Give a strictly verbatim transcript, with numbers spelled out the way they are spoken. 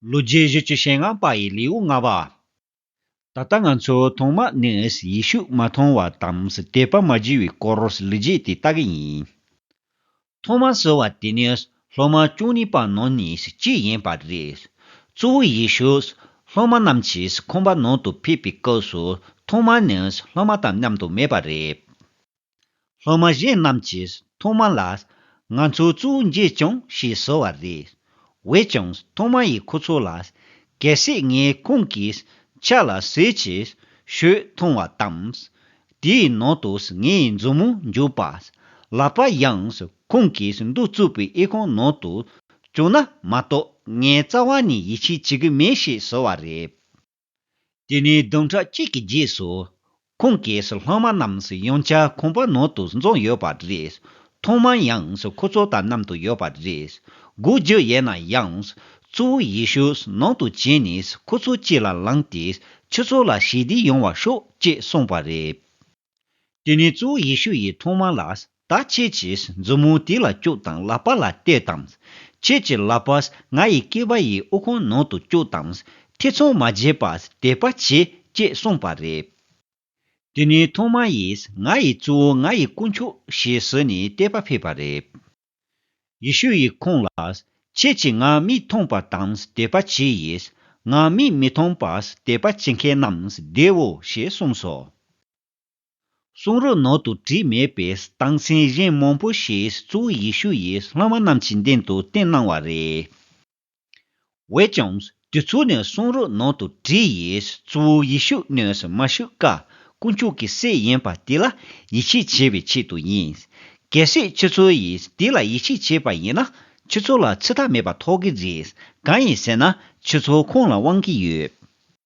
ལོ་རྒྱུས་བཞི་བཅུ་ཞེ་ལྔ་པ་ཡི་ལེའུ་ལྔ་པ། ད་ལྟ་ང་ཚོ་ཐོ་མ་ནི་ཡེ་ཤུ་མ་མཐོང་བ་དང་དད་པ་མ་བྱས་པའི་སྐོར་ལོ་རྒྱུས་དེ་ལྟ་གི་ཡིན། ཐོ་མ་ཟེར་བ་དེ་ནི་སློབ་མ་བཅུ་གཉིས་པ་ནང་ནས་གཅིག་ཡིན་པ་རེད། གཙོ་བོ་ཡེ་ཤུས་སློབ་མ་རྣམས་ཀྱིས་ཁང་པ་ནང་དུ་ཕེབས་པའི་སྐབས་སུ་ཐོ་མ་ནི་སློབ་མ་དང་མཉམ་དུ་མེད་པ་རེད། སློབ་མ་གཞན་རྣམས་ཀྱིས་ཐོ་མ་ལ། ང་ཚོ་གཙོ་བོ་མཇལ་བྱུང་ཞེས་ཟེར་བ་རེད། འོན་ཀྱང་ཐོ་མ་ཡིས་ཁོ་ཚོ་ལ། གལ་སྲིད་ངས་ཁོང་གི་ཕྱག་ལ་ཟུར་གྱི་ཤུལ་མཐོང་བ་དང་། དེའི་ནང་དུ་ངའི་མཛུབ་མོ་འཇུག་པ། ལག་པ་ཡང་ཁོང་གིས་མདུན་བཙུགས་པའི་ཨི་ཁུང་ནང་དུ་བཅུག་ན་མ་གཏོགས་ངས་རྩ་བ་ནས་ཡིད་ཆེས་བྱེད་ཀྱི་མེད་ཞེས་ཟེར་བ་རེད། དེ་ནས་བདུན་ཕྲག་གཅིག་གི་རྗེས་སུ། ཁོང་གིས་སློབ་མ་རྣམས་ཡང་བསྐྱར་ཁང་པ་ནང་དུ་འཛོམས་ཡོད་པ་རེད། ཐོ་མ་ཡང་ཁོ་ཚོ་དང་མཉམ་དུ་ཡོད་པ་རེད། སྒོ་བརྒྱབ་ཡོད་ན་ཡང་། གཙོ་བོ་ཡེ་ཤུ་ནང་དུ་བྱོན་ནས་ཁོ་ཚོ་དཀྱིལ་ལ་ལངས་ཏེ་ཁྱེད་ཚོ་ལ་ཞི་བདེ་ཡོང་བར་ཤོག་ཅེས་གསུངས་པ་རེད། དེ་ནས་གཙོ་བོ་ཡེ་ཤུ་ཡིས་ཐོ་མ་ལ། ད་ཁྱེད་ཀྱིས་མཛུབ་མོ་དེ་ལ་བཅུག་དང་ལག་པ་ལ་གཏད་དང་། ཁྱེད་ཀྱི་ལག་པ་ང་ཡི་སྐེད་པ་ཡི་ཨི་ཁུང་ནང་དུ་བཅུག་དང་། ཐེ་ཚོམ་མ་བྱེད་པར་དད་པ་བྱེད་ཅེས་གསུངས་པ་རེད། དེ་ནས་ཐོ་མ་ཡིས་ང་ཡི་གཙོ་བོ་ང་ཡི་དཀོན་མཆོག་ཞེས་ཟེར་ནས་དད་པ་ཕེབས་པ་རེད། ཡེ་ཤུ་ཡིས་ཁོང་ལ། ཁྱེད་ཀྱིས་ང་མིག་མཐོང་པ་དང་དད་པ་བྱས་ཡིས། ང་མིག་མི་མཐོང་པར་དད་པ་བྱེད་མཁན་རྣམས་བདེའོ་ཞེས་གསུངས་སོ། གསུང་རབ་ནང་དུ་བྲིས་མེད་པའི་རྟགས་མཚན་གཞན་མང་པོ་ཞིག་གཙོ་བོ་ཡེ་ཤུ་ཡིས་སློབ་མ་རྣམས་ཀྱི་མདུན་དུ་བསྟན་གནང་བ་རེད། འོན་ཀྱང་དེ་ཚོ་ནི་གསུང་རབ་ནང་དུ་བྲིས་ཡིས་གཙོ་བོ་ཡེ་ཤུ་ནི་མ་ཤི་ཀ་དཀོན་མཆོག་གི་སྲས་ཡིན་པ་དེ་ལ་ཡིད་ཆེས་བྱེད་པའི་ཆེད་དུ་ཡིན། གལ་སྲིད་ཁྱེད་ཚོ་ཡིས་དེ་ལ་ཡིད་ཆེས་བྱས་པ་ཡིན་ན་ཁྱེད་ཚོ་ལ་ཚིག་ཐག་མེད་པ་ཐོགས་ཀྱི་རེད། གང་ཡིན་ཟེར་ན་ཁྱེད་ཚོ་ཁོང་ལ་དབང་གི་ཡོད།